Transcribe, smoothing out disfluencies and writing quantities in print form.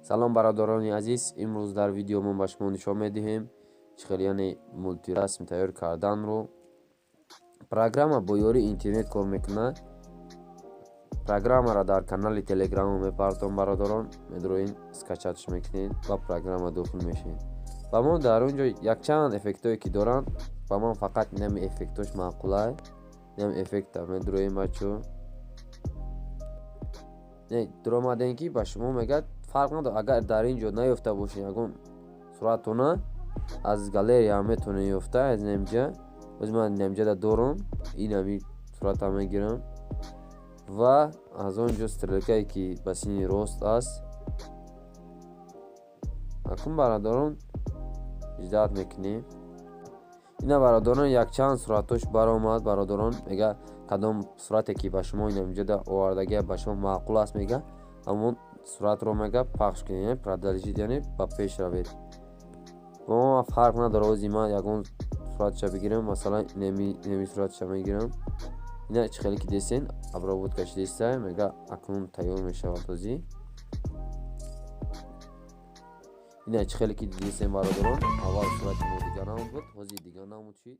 Салом, бародарони азиз. Имрӯз дар видео мо ба шумо нишон медиҳем, чӣ хел, яъне мултирасм тайёр карданро. Программа бо ёрии интернет кор мекунад. Программаро дар канали Телеграммо мепартом, бародарон. Медроин, скачать ш мекунед ва программа дохил мешавед. Ба мо дар он ҷо якчанд эффектҳое ки доранд, ба ман фақат инами эффектош маъқулай. Инам эффекта медроем, бачо. Дуромадем, ки ба шумо мегӯяд, фарқ надорад, агар дар ин ҷо наёфта бошед ягон суратона, аз галерея метавонед ёфта. Аз инамҷа, оз ман инамҷада дорам, инами сурата мегирам ва аз он ҷо стрелка е ки ба сини рост аст. Акун, бародарон, ждать мекунем. Ина, бародарон, якчанд суратош баромад. Бародарон, мега, кадом сурате ки ба шумо инамҷода овардагия ба шумо маъқул аст, мега, ҳамон суратро, мега, пахш кунед, продолжить, яъне ба пеш равед. Ба ма фарқ надорад, ози ман ягон суратша бигирам, масалан, инами суратша мегирам. Ина чӣ хеле ки десен, обработка шидеста, мега, акнун тайёр мешавад. Ҳозӣ ина чӣ хеле ки дидесен, бародарон, аввал сурати мо дигар намуд буд, ҳозир дигар намуд шид.